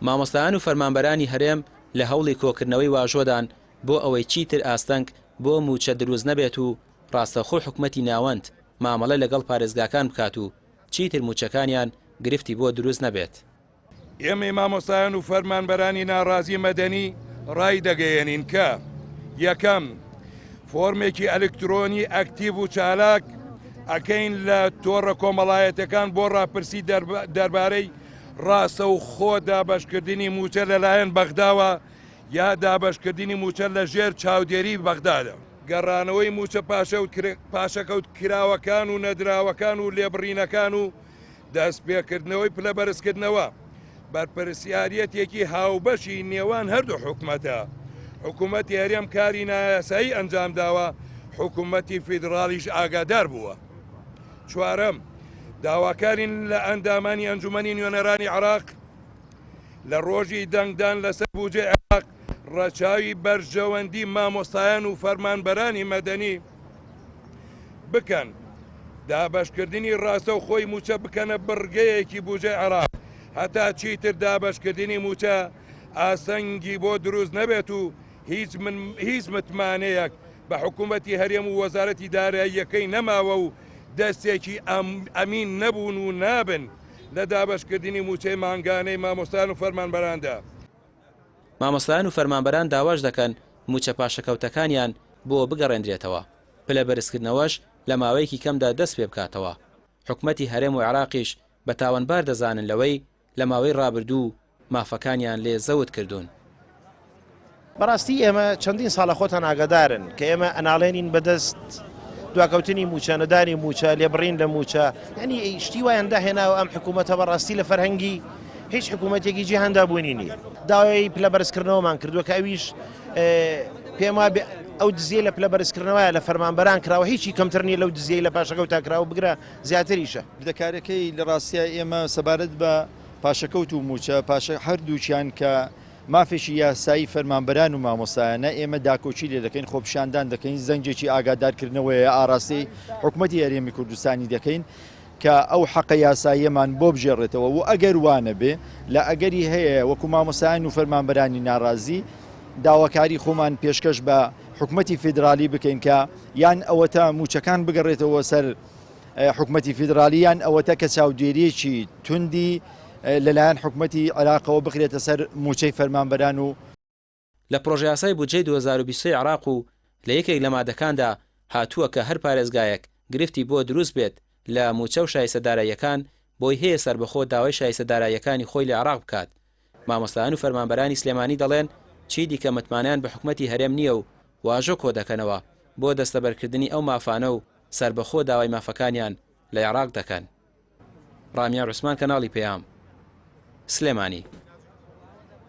مامۆستایان و فەرمانبەرانی هەرێم لە هەوڵی کۆکردنەوەی واژۆدان بۆ ئەوەی چیتر ئاستەنگ بۆ مووچە دروست نەبێت و ڕاستەوخۆ حکومەتی ناوەند مامەڵە لەگەڵ پارێزگاکان بکات و چیتر مووچەکانیان گرفتی بۆ دروست نەبێت. ئێمەی مامۆستایان و فەرمانبەرانی ناڕازی مەدەنی ڕایدەگەیەنین کە، یەکەم، فۆرمێکی ئەلکترۆنی ئەکتیڤ و چالاک ئەکەین لە تۆڕە کۆمەڵایەتەکان بۆ ڕاپرسی دەربارەی ڕاستەوخۆ دابەشکردنی مووچە لەلایەن بەغداوە یا دابەشکردنی مووچە لە ژێر چاودێری بەغدادا. گەڕانەوەی مووچە پاشەکەوت کراوەکان و نەدراوەکان و لێبڕینەکان و دەستپێکردنەوەی پلەبەرزکردنەوە بەرپرسیاریەتێکی هاوبەشی نێوان هەردوو حکومەتە، حکومەتی هەرێم کاری نایاسایی ئەنجامداوە، حکومەتی فیدڕاڵیش ئاگادار بووە. چوارەم، داواکارین لە ئەندامانی ئەنجومەنی نوێنەرانی عێراق لە ڕۆژی دەنگدان لەسەر بوجەی عێراق ڕەچاوی بەرژەوەندی مامۆستایان و فەرمانبەرانی مەدەنی بکەن، دابەشکردنی ڕاستەوخۆی مووچە بکەنە بڕگەیەکی بوجەی عێراق هەتا چیتر دابەشکردنی مووچە ئاستەنگی بۆ دروست نەبێت و هیچ من هیچ متمانەیەک بە حکوومەتی هەرێم و وەزارەتی داراییەکەی نەماوە و دەستێکی ئەمین نەبوون و نابن لە دابەشکردنی مووچەی مانگانەی مامۆستایان و فەرمانبەراندا. مامۆستایان و فەرمانبەران داواش دەکەن مووچە پاشەکەوتەکانیان بۆ بگەڕێندرێتەوە، پلە بەرزکردنەوەش لە ماوەیەکی کەمدا دەست پێبکاتەوە، حکومەتی هەرێم و عێراقیش بە تاوانبار دەزانن لەوەی لە ماوەی ڕابردوو مافەکانیان لێ زەوت کردوون. بەڕاستی ئێمە چەندین ساڵە خۆتان ئاگادارن کە ئێمە ئەناڵێنین بەدەست دواکەوتنی مووچە، نەدانی مووچە، لێبڕین لە مووچە، یعنی شتی وایان داهێناوە ئەم حکوومەتە بەڕاستی لە فەرهەنگی هیچ حکوومەتێکی جیهاندا بوونی نییە. داوای پلە بەرزکردنەوەمان کردووە کە ئەویش پێم وابێ ئەو دزیە لە پلە بەرزکردنەوەیە لە فەرمانبەران کراوە هیچی کەمتر نییە لەو دزیەی لە پاشەکەوتا کراوە بگرە زیاتریشە. وردەکاریەکەی لە ڕاستیا ئێمە سەبارەت بە پاشەکەوت و مووچە پاشە هەردووکیان کە مافێکی یاسایی فەرمانبەران و مامۆستایانە ئێمە داکۆکی لێ دەکەین خۆپیشاندان دەکەین زەنگێکی ئاگادارکردنەوەیە ئاراستەی حکومەتی هەرێمی کوردستانی دەکەین کە ئەو حەقە یاساییەمان بۆ بگێڕێتەوە و ئەگەر وانەبێ لە ئەگەری هەیە وەکو مامۆستایان و فەرمانبەرانی ناڕازی داواکاری خۆمان پێشکەش بە حکومەتی فیدرالی بکەین کە یان ئەوەتا مووچەکان بگەڕێتەوە سەر حکومەتی فیدرالی یان ئەوەتا کە چاودێریەکی توندی لەلایەن حکومەتی عێراقەوە بخرێتە سەر مووچەی فەرمانبەران و لە پڕۆژەیاسای بودجەی 2023 عێراق و لە یەکێک لە مادەکاندا هاتووە کە هەر پارێزگایەک گرفتی بۆ دروست بێت لە مووچە و شایستە داراییەکان بۆی هەیە سەربەخۆ داوای شایستە داراییەکانی خۆی لە عێراق بکات. مامۆستایان و فەرمانبەرانی سلێمانی دەڵێن چیدیکە متمانەیان بە حکومەتی هەرێم نییە و واژۆ کۆدەکەنەوە بۆ دەستەبەرکردنی ئەو مافانە و سەربەخۆ داوای مافەکانیان لە عێراق دەکەن. ڕامیار عوسمان کەناڵی پەیام، سلێمانی.